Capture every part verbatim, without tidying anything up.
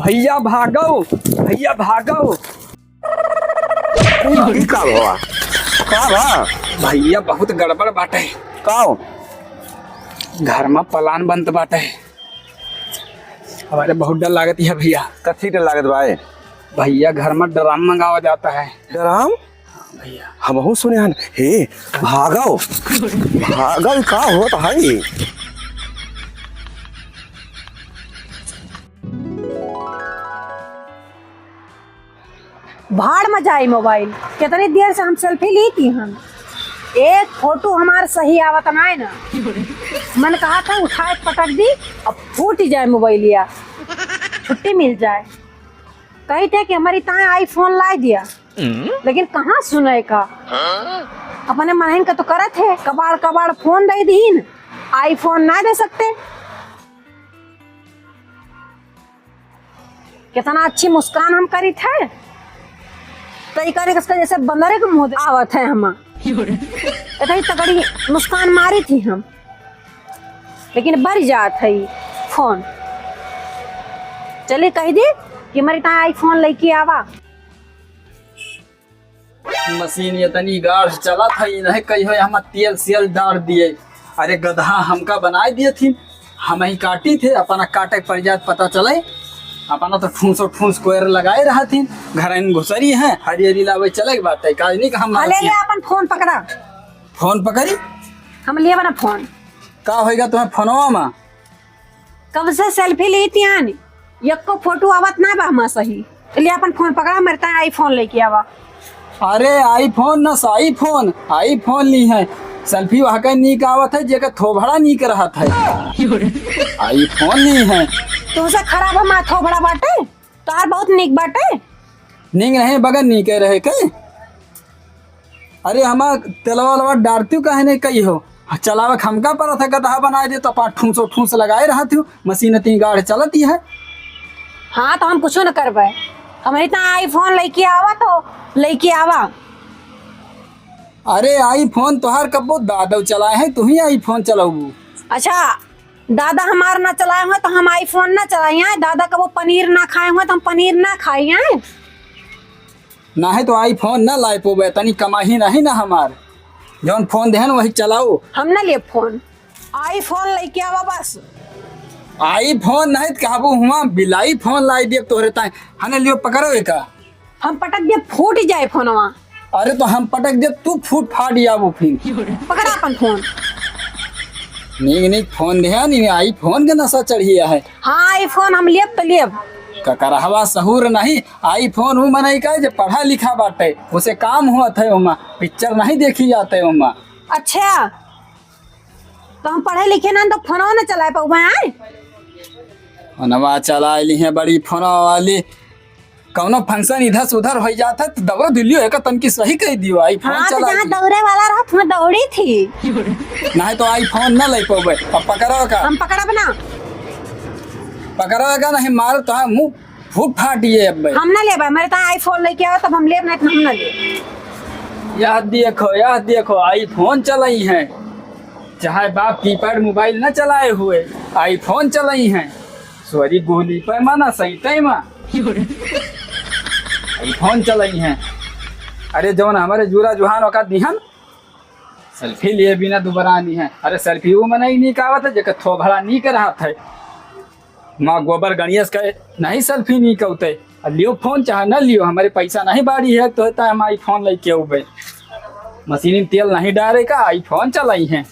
भैया भागो, भैया भागो। ई का भवा? का भा? भैया बहुत गड़बड़ बाटे। का हो? घर मा plan बनत बाटे। हमरे बहुत डर लागत है भैया। कथी डर लागत बा? भैया घर मा ड्राम मंगावा जाता है। ड्राम? भैया। हमहू सुने हन। हे, भागो। भागो, का होत है? भाड़ मा जाई मोबाइल। कितनी देर से हम selfie ली थी हम। एक फोटो हमार सही आवत नाय ना। मन कहा था उठाए पटक दी, अब फूट ही जाए मोबाइलिया, छुट्टी मिल जाए। कही थे कि हमरी ताए iPhone लाई दिया, लेकिन कहाँ सुने का? अपने मनहिन का तो करत है, कबाड़ कबाड़ फोन दे दीन, iPhone ना दे सकते। कितना अच्छी मुस्कान हम करी थे, तो ई करे कसका जैसे बंदरे के मुंह आवत है हम। इतनी तगड़ी मुस्कान मारी थी हम, लेकिन बर जात है ई फोन। चलिए कह दी कि हमारी ताए iPhone लेके आवा। मशीन ये तनी गाढ़ चलत है, इन्हें कहियो हम तेल सेल डार दिए। अरे गदहा हमका बनाए दिए थी, हम ही काटी थे, अपना काटे के पड़ जात पता चले। अपना तो ठूसो ठूस कोयर लगाए रहा थी, घर में घुसरी है, हरी हरी लावे चले के बात है, काज नहीं कि हम हले ले अपन फोन पकड़ा। फोन पकड़ी? हम लिए बना फोन। का होइगा तुम्हें फोनवा मा? कब से selfie ली थी आनी, यक्को फोटो आवत ना बा हमार सही। ले अपन फोन पकड़ा, मेरे ताए iPhone लेके आवा। अरे iPhone ना, iPhone, iPhone ली है। Selfie वहाँ का नीक आवत है, जेकर थोबड़ा नीक रहत है। iPhone ली है। तुमसे खराब हमार थोबड़ा बाटे, तार बहुत नीक बाटे। नीक नहीं, बगन नीके रहे के। अरे हमार तेलवा वेलवा डारती काहे नहीं कही हो? चलावे के हमका परत है, गदहा बनाए दे तो पाँच ठूसो ठूस लगाए रहत हूँ, मशीन इतनी गाढ़ चलती है। हाँ, तो हम कुछो न करबे, हमरी ताए iPhone लेके आवा तो लेके आवा। अरे iPhone तोहार कब्बो दादव चलाए हैं, तू ही iPhone चलाऊ। अच्छा, दादा हमार ना चलाए हुए तो हम iPhone ना चलाई हैं? दादा कबो पनीर ना खाए हुए तो हम पनीर ना खाई हैं? नाहीं तो iPhone ना लाए पोबे, तनी कमाही नहीं ना हमार। जौन फोन देहन वही चलाओ। हम ना लेब फोन, iPhone लेके आवा बस। iPhone नहीं तो कहबू हुआ बिलाई फोन लाई देब तोहरे ताए। हने लियो पकड़ो एका। हम पटक देब फूट जाए फोनवा। अरे तो हम पटक देब तू फूट फाट जाबू फिर। पकड़ा अपन फोन। नीक नीक फोन देहन, iPhone के नशा चढ़िया है। हाँ iPhone हम लेब तो लेब। ककरहवा सहूर नहीं, iPhone उ मनई का जे पढ़ा लिखा बाटे, उसे काम होत है ओमा, picture नहीं देखी जाते ओमा। अच्छा, तो हम पढ़े लिखे ना तो फोनवा न चलाए पाऊबे, आए? फोनवा चलाए ली है बड़ी फोनवा वाली, कौनो function इधर से उधर हो जात है तो दौड़ दिलियो है का तनकी सही कह दियो, iPhone हाँ, तो चलाए जहाँ ली। दौड़े वाला रहा, तुम्हें दौड़ी थी। नहीं तो iPhone न ले पाऊबे, अब पकड़ो का? हम पकड़ब ना। पकड़ो का नहीं, मार तो मुंह फूट फाट ये अब। हम ना लेबे, मेरे तो iPhone लेके आओ तब हम लेब, नहीं तो हम ना लेब। यह देखो, यह देखो, iPhone चलाई है, चाहे बाप keypad mobile न चलाए हुए, iPhone चलाई है। सॉरी, गोली पे माना सही टाइम iPhone चलाई है। अरे जौन हमारे जूरा जुहान ओका दिहन, selfie लिए बिना दुबरा नहीं है। अरे selfie वो मनई नहीं कावत है जेकर थोबड़ा नहीं के रहत है। माँ गोबर गणेश के नहीं selfie नहीं कहते। आ लियो फोन चाहे न लियो, हमारे पैसा नहीं बाड़ी है तो होता है हम iPhone लेके आउबे। मशीन में तेल नहीं डारे का, iPhone चलाई है।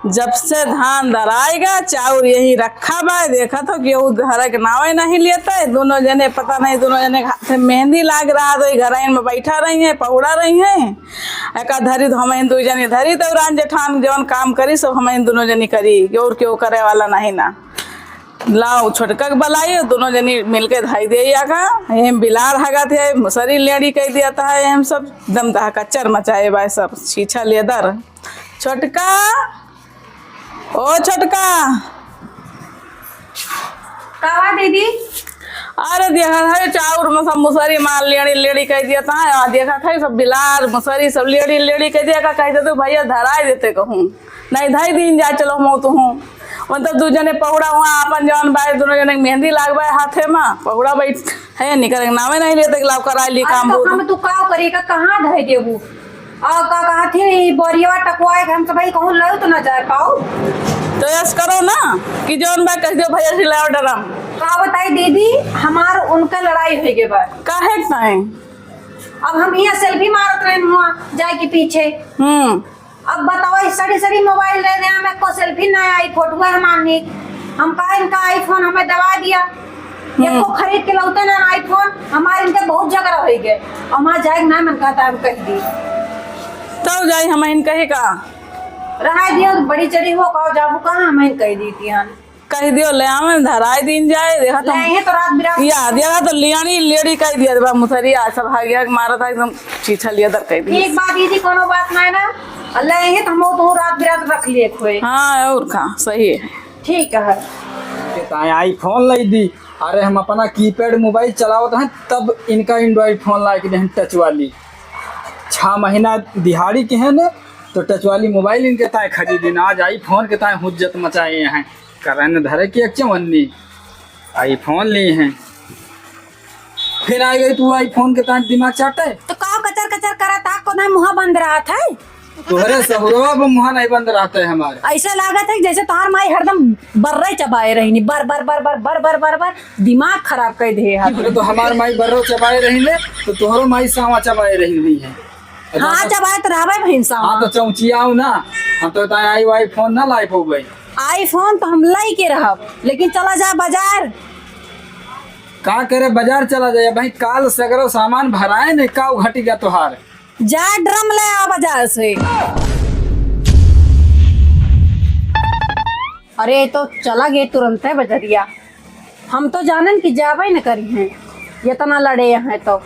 जब से धान दराएगा, चाउर यही रखा बा, देखत हो केहू घर के नावे नहीं लेते। दोनों जने पता नहीं, दोनों जने के हाथे मेहंदी लाग रहा, तो ई घरइन में बैठा रही हैं, पहुड़ा रही हैं। एका धरी तो हमइन दुई जनी धरी, दौरान जेठान जवन काम करी, सब हमइन दोनों जनी करी, और केहू करे वाला नहीं ना। लाओ, छोटका के बलाई, दोनों जनी मिलके धाई दे आगा। एम बिलार हगत है, मुसरी लेड़ी कह दिया था, एम सब दम दहा कच्चर मचाए बा, सब छीछा लेदर। छोटका, ओ छोटका। का बा दीदी? अरे देखा था, चाउर में सब मुसरी मार लेड़ी, लेड़ी कह दिया था, आ देखा था, सब बिलार, मुसरी, सब लेड़ी, लेड़ी कह दिया, का कह देते भैया धराई देते कहूँ। नहीं धाई दीन जाए, चलो मौत हूँ। मतलब दू जने पहुड़ा हुआ आपन जौन बाय, दुनो जने के मेहंदी लागबा हाथे मा, पहुड़ा बैठ है, निकर के नामे नहीं लेते कि लाव कराई ली अरे काम तो बहुत। हम तू का करी का, कहाँ धई देबू? आ, का कहत ही, ई बोरियवा टकवाए के हम तो भाई कहूँ लयो तो ना जाए पाओ। तो ऐस करो ना कि जौन बा कह दियो भैया से लाओ ड्रम। का बताई दीदी, हमार उनका लड़ाई होइ गए बा। काहे ताई? अब हम यहाँ सेल्फी मारत रहन हुआ जाए के पीछे। हम्म। अब बताओ, ई सड़ी सड़ी मोबाइल दे दे, हमें को सेल्फी ना आई, फोटो हमार निक। हम कहा इनका आईफोन हमें दवा दिया। हम्म। एको खरीद के लौटे ना आईफोन, हमारे इनके बहुत झगड़ा होइ गए। हमार जाए के ना मन कहता, हम कह दी। तब जाई हम इन कही का? रहा दियो, बड़ी चढ़ी हो, कहो जाबू कहाँ, हम इन कह दी थी हन। कह दियो, ले आवे, धराई दीन जाए, देखा तो ले आए हैं तो रात बिरात। या, देखा तो लियानी लेडी कह दिया, बा मुसरी आज सब भागिया के मारा था, एकदम चीछा लिया दर कह दिया। एक बात दीदी, कोनो बात ना है ना, ले आए हैं तो हम तो रात बिरात रख लिए खोए। हाँ, और का, सही है। ठीक है। के ताए iPhone लाई दी। अरे, हम अपना keypad मोबाइल चलावत हैं, तब इनका Android फोन ला के देहन, टच वाली। छह महीना दिहाड़ी के है ना, तो टच वाली मोबाइल इनके ताए खरीदी ना। आज iPhone के ताए हुज्जत मचाए हैं, करन धरे की एक चवन्नी iPhone ली हैं। फिर आ गई तू iPhone के ताए दिमाग चाटे। तो का कचर कचर करत आ, कोना मुँह बंद रहत है? तोहरे सहुरवा पे मुँह नहीं बंद रहत है हमारे। ऐसे लागत है जैसे तोहार माई हरदम बर्रे चबाए रही, बर, बर, बर, बर, बर, बर, बर, बर, दिमाग खराब कर दे है। अरे तो हमार माई बर्रो चबाए रही ले, तो तोहरो माई सावा चबाए रही हुई है। हाँ, चबाए तो रहबे बहिन सावा। हाँ, तो चौचियाओ ना, हम तो ताए iPhone ना लाई पौबे। iPhone तो हम लाई के रहब, लेकिन चला जा बाजार। का करे, बाजार चला जाए भाई, काल सगरो सामान भराए ने, का घटी गया तोहार? जा ड्रम ले आ बाजार से। अरे, तो चला गए तुरंते बजरिया। हम तो जानन कि जाबे न करी हैं, इतना लड़े हैं तो।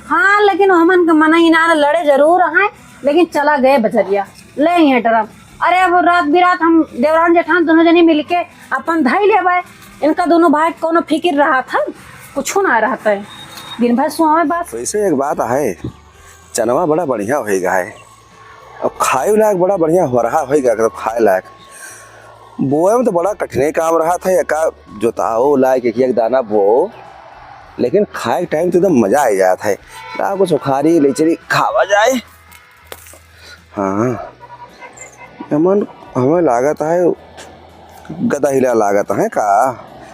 हाँ, लेकिन हमन के मना ही ना, लड़े जरूर हैं, लेकिन चला गए बजरिया। ले हैं ड्रम। अरे, अब रात बिरात हम देवरान जेठान दोनों जने मिलके अपन धई लेबे। इनका दोनों भाई के कोनो फिकिर रहत है? कुछो ना रहत है, दिन भर सोवे बस। वैसे एक बात है, चनवा बड़ा बढ़िया होइगा है, और खाए लायक बड़ा बढ़िया हो रहा होइगा, एकदम खाए लायक। बोए में तो बड़ा कठिन काम रहत है, एका जोताओ, लाए के एक दाना बोओ, लेकिन खाए के टाइम तो एकदम मजा आ जात है। ना कुछ उखारी ले चली खावा जाए। हाँ, एमन हमें लागत है गदहिला लागत है का,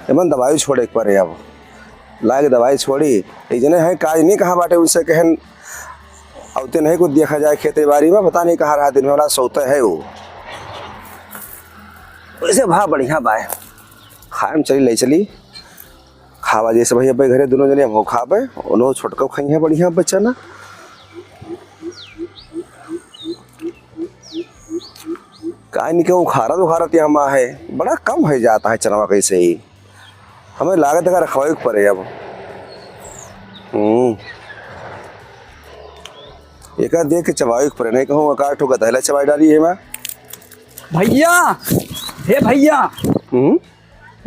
एमन दवाई छोड़े के पड़े। अब लाग दवाई छोड़ी, ई जने है काज नहीं कहाँ बाटे, उनसे कहन अउते नहीं कुछ देखा जाए खेती बाड़ी में, पता नहीं कहाँ रहा दिन में वाला सोते है वो। वैसे भा बढ़िया बाय, खाए में चली, ले चली। खावा जैसे भैया भाई घरे दोनों जने हम खाबे, उन्हों छोटको खाई है बढ़िया बच्चा ना। काहे नहीं के उखारत उखारत यहाँ मा है, बड़ा कम हो जाता है चनवा कैसे ही। हमें लागत है रखवाई के पड़े अब। हम्म। एका देख के चबाई के पड़े, नहीं कहूँ का ठो गदहला चबाई डाली है मैं। भैया, हे भैया। हम्म?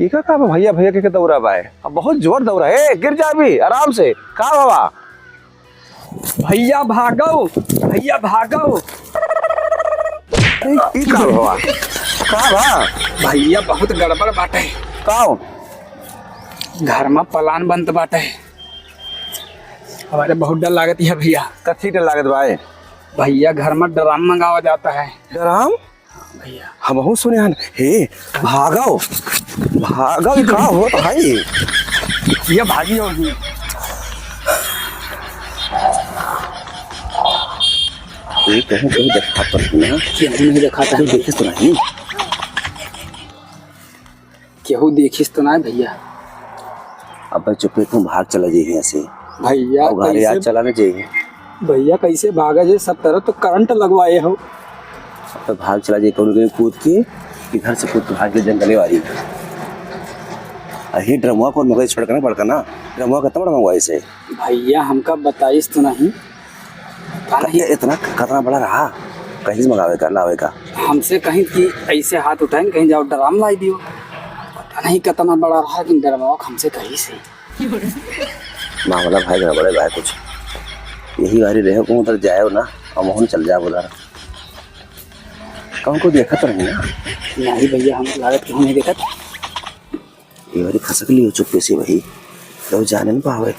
ई का, का बा भैया, भैया के, के दौरा बा है? अब बहुत जोर दौरा है। ए, गिर जाबी, आराम से। का बाबा? भैया भागो, भैया भागो। ई, ई का बाबा? का बा? भैया बहुत गड़बड़ बाटे। का हो? घर में plan बनत बाटे। हमारे बहुत डर लागत है भैया। कथी डर लागत बा है? भैया घर में ड्राम मंगावा जाता है। ड्राम? भैया। हमहू सुने हन। हे, भागो, भागो, ई का होत है? ये भागी हो ही। ये कहीं, कहीं देखा तो नहीं ना? केहू नहीं देखा था। तू देखे तो नहीं? केहू देखिस तो ना भैया? अबे चुप्पे तू भाग चला जाइए यहाँ से। भैया, और घर याद कैसे चलाना चाहिए। भैया, कैसे भागा जे? सब तरफ तो करंट लगवाए हो। अबे भाग चला जाइए, कौन कहीं कूद के, इधर से कूद के भाग के जंगले वाली। अही ड्रमवा कौन मगज छोड़ के ना बड़का ना, ड्रमवा कितना बड़ा मंगवाए से? भैया, हमका बताइस तो नहीं। पता नहीं। ये इतना कितना बड़ा रहा, कहीं से मंगावे का, लावे का? हमसे कहीं कि ऐसे हाथ उठाए, कहीं जाओ ड्राम लाई दियो। पता नहीं कितना बड़ा रहा, लेकिन ड्रामवा हमसे कहीं से। मामला भाई गड़बड़े भाई कुछ। यही बारी रहे को उधर जाए ना, हम वहीं चल जाए उधर। कौन को देखत रहनी है? नहीं भैया, हम लागत केहू नहीं देखत। ये बारी खसक लियो चुप्पे से भाई, तो जाने न पावे।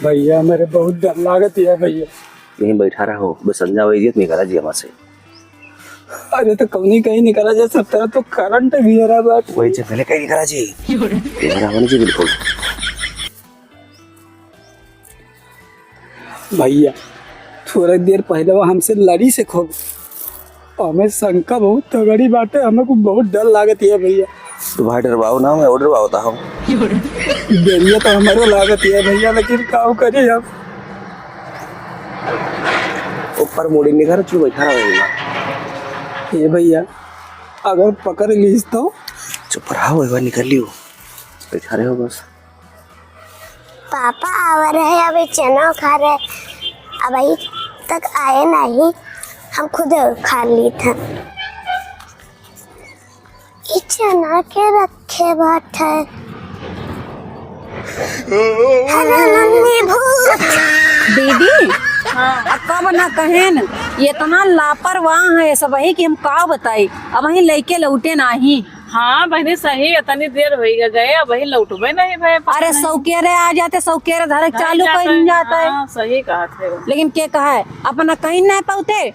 भैया, मेरे बहुत डर लागत है भैया। यहीं बैठा रहो, बस संझा हो गई, निकला जी हमारे से। अरे तो कौनी कहीं निकला जा, सब तरफ तो करंट घेरा बा। वही जंगले कहीं निकला जी। घेरा होने जी बिल्कुल। भैया, थोड़ा देर पहले वो हमसे लड़ी से खूब। हमें शंका बहुत तगड़ी बाटे, हमें को बहुत डर लागत है भैया। तो भाई डरवाओ ना, मैं और डरवाता हूँ। डरिया तो हमारे लागत है भैया, लेकिन का करी हम? ऊपर मुड़ी निकर चुप बैठा रहो। ए भैया, अगर पकड़ लीस तो? चुप रहो, एक बार निकल लियो, बैठा रहो बस। पापा आवा रहे, अभी चना उखाड़ रहे, अभी तक आए नहीं, हम खुद उखाड़ ली था। ई चना के रखे बाटे। अरे मम्मी, भूत। दीदी, हाँ। अब कब ना कहेन, ये इतना लापरवाह है सब ही कि हम का बताई, अब वहीं लेके लौटे नाही। हाँ बहिनी, सही है, तनी देर होई गए, अब वहीं लौटबे नहीं भए। अरे, सौकेरे आ जाते, सौकेरे धरे चालू कइल जाते। हाँ, सही कहत है। लेकिन के कहा है, अपना कहीं नहीं पाते,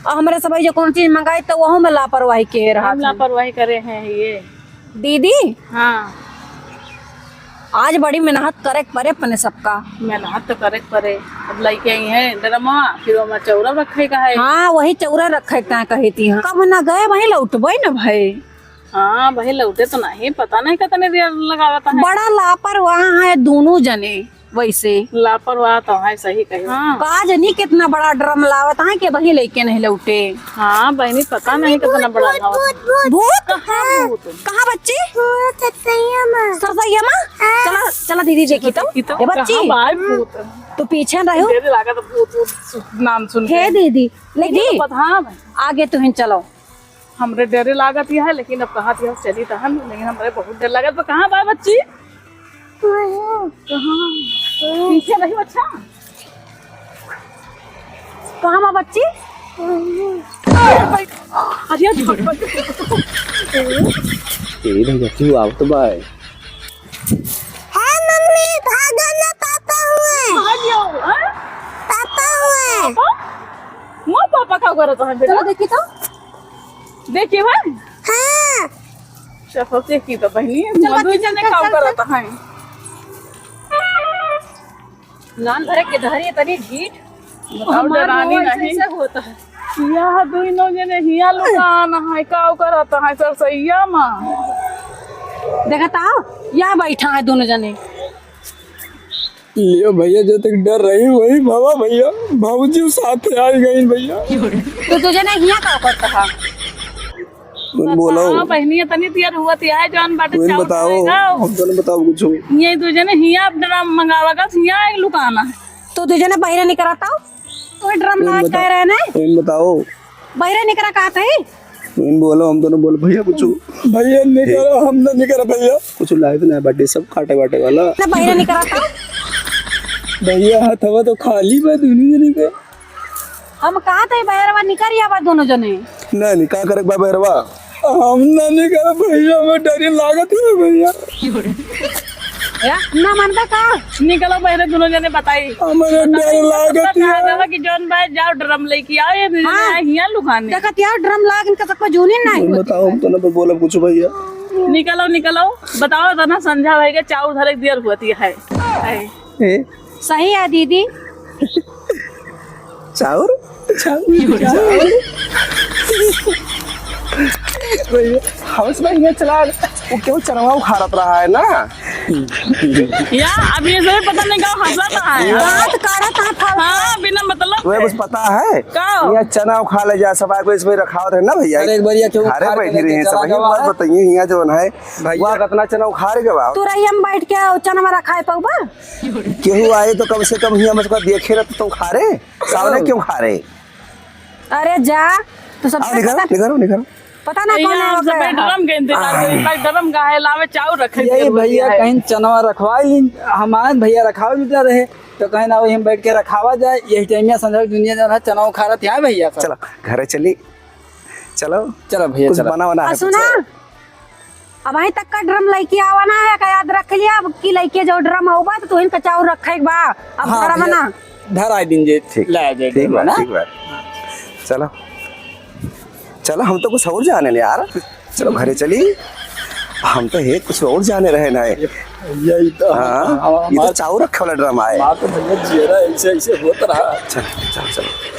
और हमरे सब जो कौन चीज मंगाई तो वहू में लापरवाही के रहा हम था। लापरवाही करे हैं ये। दीदी, हाँ। आज बड़ी मेहनत करे के परे अपने सबका। मेहनत तो करे के परे। अब लइके आई हैं ड्रमा, फिर ओमा चौरा रखे का है। हाँ, वही चौरा रखे का कही थी। हाँ। कब ना गए, वहीं लौटबे न भाई। हाँ, वहीं लौटे तो नहीं, पता नहीं कितने देर लगावत है। बड़ा लापरवाह है दोनों जने। वैसे लापरवाह तो है, सही कही। हाँ। का जनी कितना बड़ा ड्रम लावत है कि वहीं लेके नहीं लौटे। हाँ बहिनी, पता नहीं कितना बड़ा लावत है। भूत? कहाँ भूत? कहाँ बच्ची? सरसैया माँ। सरसैया माँ? हाँ। चला, चला दीदी देखी तो। देखी तो। ए बच्ची, कहाँ बा भूत? तू पीछे रहो। डरे लागत भूत, भूत नाम सुन के। हे दीदी, दीदी, लेकिन पता, हाँ। आगे तुहिन चलो। हमरे डरे लागत यह है, लेकिन अब कहाँ थी चली तहन, लेकिन हमरे बहुत डर लागत बा। कहाँ बा बच्ची? कहाँ? पीछे रही बच्चा। कहाँ बा बच्ची? अरे, ए भैया, क्यों आवत बा? हाँ, मम्मी, भागो ना, पापा हुए। भाग जाओ, हाँ? पापा हुए। पापा? मोर पापा का करत है बेटा? चलो देखी तो। देखी भाई। हाँ। चलो देखी तो बहिनी, चलो, मधु चल, जने चल, का चल, करत चल। है। नान भरे के धरी तनी ढीठ। बताओ, हमार डरानी मोह ऐसे नहीं। ऐसे होता है। यह दुइनो जने हिया लुकान है, काव करत है सरसैया माँ। देखा ता, यहाँ बैठा है दोनों जने। लियो भैया, जो तक डर रही वही भवा भैया, भौजी साथ आ गई भैया। तो तुझे नहीं हिया का करता है? तुम बोलो। बताओ, बहनिया तनी तियर हुआ तिया है, जौन बाटे तुम चाउर बताओ, खाएगा। हम तो नहीं बताओ कुछ। ये तुझे ने हिया अब ड्रम मंगावा का, हिया एक लुकाना है। तो तुझे ने बहिरे निकराता हो? तो ड्रम तुम लगा बता-, कह रहे ने? तुम बताओ। बहिरे निकरा कहत है? तुम बोलो, हम तो नहीं बोल भैया कुछ। भैया निकरा, हम ना निकरा भैया। कुछ लाए तो ना बाटे, सब काटे बाटे वाला। ना बहिरे निकराता? भैया हथवा तो खाली बा दुनिया निकरा। हम कहत है बहरवा निकल आवा दोनों जने। नहीं, नहीं, का करे बा बहरवा? हम ना निकल भैया, हमें डर लागत है भैया। या, ना मनबा का? निकलो बहरे दोनों जने बताई। हमें डर लागत है। कहा जावा कि जौन भाई जाओ ड्रम लेके आओ, ये दोनों हाँ। जने हिया लुकाने। देखत यार ड्रम लाग इनका सबको जूनी नहीं होती। बताओ, हम तो ना बोलब कुछ भैया। निकलो, निकलो, बताओ तो ना संझा भाई के चाउर धरे देर होती है। है। ए? सही है दीदी। चाउर? चाउर, चाउर। भैया, हाउस में ये चला, वो क्यों चरवा उखाड़त रहा है ना? या, अब ये सभी पता नहीं क्या हंसा रहा है। दांत काढ़त है फालतू। हाँ, बिना मतलब वह के। कुछ पता है? का? ये चना उखाड़ ले जा, सफाई को इसमें रखावत है ना भैया? अरे एक बार ये क्यों अरे उखाड़ के बैठी लेके रही है चला सब, गवा बात है? बताइए, यहाँ जो है, भैया। वह कितना चना उखाड़ के बा? तू रही हम बैठ के चना में रखाए पाऊबा? केहू आए तो कम से कम हियाँ बस देखे ना तो तुम खा रहे, सामने क्यों खा रहे? अरे जा, तू सब आओ, निकलो, पता, निकलो, निकलो। पता ना कौन यहाँ है सब ओकर। ड्रम के इंतजार करी, भाई ड्रम का है, लावे चाउर रखे यही के भैया है। कहीं चनवा रखवा ली, हमारे भैया रखावे मिलता रहे, तो कहीं ना वही हम बैठ के रखावा जाए, यही टाइम में संझा दुनिया जो है चनवा खा रहा था भैया सब। चलो, घरे चली। चलो। चलो भैया, कुछ चलो। बना बना आ, है सुना, कुछ। अबहीं तक का ड्रम लइके आवा ना है, का याद रख लिया, अब की लइके जो ड्रम आउबा, तो तुहिन का चाउर रखे के बा, अब हाँ, घर भैया, बना। धर आइ दिन जे, ठीक, ले आ जाए ठीक ड्रम बा, ना। ठीक बा। चलो, चलो, हम तो कुछ और जाने ले यार, चलो घरे चली, हम तो ये कुछ और जाने रहे ना है। यही तो हाँ, हम, ये तो हमार चाउर रखे वाला ड्रम आए। हमार तो भैया जियरा ऐसे, ऐसे होत रहा। चलो, चलो, चलो।